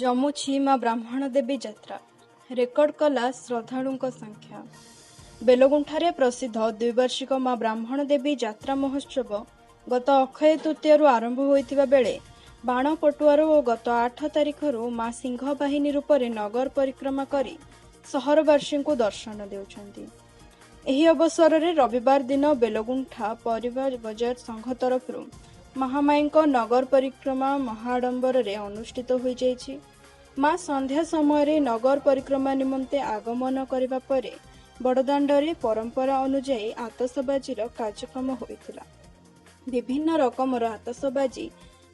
ଜମୁଛି ମା ବ୍ରାହ୍ମଣ ଦେବୀ ଯାତ୍ରା, ରେକର୍ଡ କଲା ଶ୍ରଦ୍ଧାଳୁଙ୍କ ସଂଖ୍ୟା। ବେଲଗୁଣ୍ଠାରେ ପ୍ରସିଦ୍ଧ ଦ୍ୱିବାର୍ଷିକ ମା ବ୍ରାହ୍ମଣ ଦେବୀ ଯାତ୍ରା ମହୋତ୍ସବ ଗତ ଅକ୍ଷୟ ତୃତୀୟାରୁ ଆରମ୍ଭ ହୋଇଥିବା ବେଳେ ବାଣ ପଟୁଆର ଓ ଗତ 8 ତାରିଖରୁ ମା ସିଂହବାହିନୀ ରୂପରେ ନଗର ପରିକ୍ରମା କରି ସହରବାସୀଙ୍କୁ ଦର୍ଶନ ଦେଉଛନ୍ତି। ଏହି ଅବସରରେ ରବିବାର ଦିନ ବେଲଗୁଣ୍ଠା ପରିବା ବଜାର ସଂଘ ତରଫରୁ ମହାମାୟୀଙ୍କ ନଗର ପରିକ୍ରମା ମହାଆଡମ୍ବରରେ ଅନୁଷ୍ଠିତ ହୋଇଯାଇଛି। ମା ସନ୍ଧ୍ୟା ସମୟରେ ନଗର ପରିକ୍ରମା ନିମନ୍ତେ ଆଗମନ କରିବା ପରେ ବଡ଼ଦାଣ୍ଡରେ ପରମ୍ପରା ଅନୁଯାୟୀ ଆତସବାଜିର କାର୍ଯ୍ୟକ୍ରମ ହୋଇଥିଲା। ବିଭିନ୍ନ ରକମର ଆତସବାଜି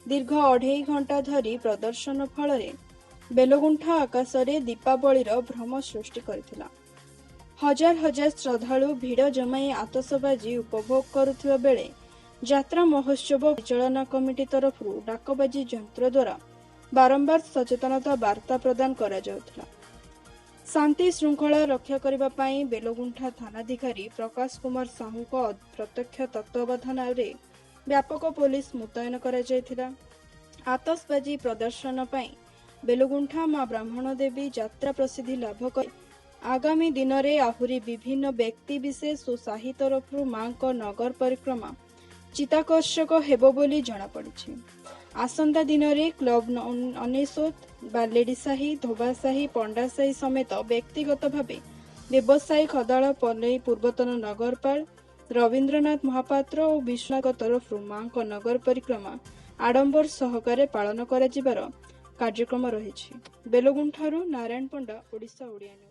ଦୀର୍ଘ ଅଢ଼େଇ ଘଣ୍ଟା ଧରି ପ୍ରଦର୍ଶନ ଫଳରେ ବେଲଗୁଣ୍ଠା ଆକାଶରେ ଦୀପାବଳିର ଭ୍ରମ ସୃଷ୍ଟି କରିଥିଲା। ହଜାର ହଜାର ଶ୍ରଦ୍ଧାଳୁ ଭିଡ଼ ଜମାଇ ଆତସବାଜି ଉପଭୋଗ କରୁଥିବା ବେଳେ ଯାତ୍ରା ମହୋତ୍ସବ ପରିଚାଳନା କମିଟି ତରଫରୁ ଡାକବାଜି ଯନ୍ତ୍ର ଦ୍ୱାରା ବାରମ୍ବାର ସଚେତନତା ବାର୍ତ୍ତା ପ୍ରଦାନ କରାଯାଉଥିଲା। ଶାନ୍ତି ଶୃଙ୍ଖଳା ରକ୍ଷା କରିବା ପାଇଁ ବେଲଗୁଣ୍ଠା ଥାନାଧିକାରୀ ପ୍ରକାଶ କୁମାର ସାହୁଙ୍କ ପ୍ରତ୍ୟକ୍ଷ ତତ୍ତ୍ୱାବଧାନରେ ବ୍ୟାପକ ପୋଲିସ ମୁତୟନ କରାଯାଇଥିଲା। ଆତସବାଜି ପ୍ରଦର୍ଶନ ପାଇଁ ବେଲଗୁଣ୍ଠା ମା ବ୍ରାହ୍ମଣ ଦେବୀ ଯାତ୍ରା ପ୍ରସିଦ୍ଧି ଲାଭ କରି ଆଗାମୀ ଦିନରେ ଆହୁରି ବିଭିନ୍ନ ବ୍ୟକ୍ତି ବିଶେଷ ଓ ସାହି ତରଫରୁ ମାଙ୍କ ନଗର ପରିକ୍ରମା ଚିତ୍ତାକର୍ଷକ ହେବ ବୋଲି ଜଣାପଡ଼ିଛି। ଆସନ୍ତା ଦିନରେ କ୍ଲବ 99, ବାଲେଡି ସାହି, ଧୋବା ସାହି, ପଣ୍ଡା ସାହି ସମେତ ବ୍ୟକ୍ତିଗତ ଭାବେ ବ୍ୟବସାୟୀ ଖଦାଳ ପଲେଇ, ପୂର୍ବତନ ନଗରପାଳ ରବୀନ୍ଦ୍ରନାଥ ମହାପାତ୍ର ଓ ବିଶ୍ୱନାଥଙ୍କ ତରଫରୁ ମାଙ୍କ ନଗର ପରିକ୍ରମା ଆଡମ୍ବର ସହକାରେ ପାଳନ କରାଯିବାର କାର୍ଯ୍ୟକ୍ରମ ରହିଛି। ବେଲଗୁଣ୍ଠାରୁ ନାରାୟଣ ପଣ୍ଡା, ଓଡ଼ିଶା ଓଡ଼ିଆ ନ୍ୟୁଜ୍।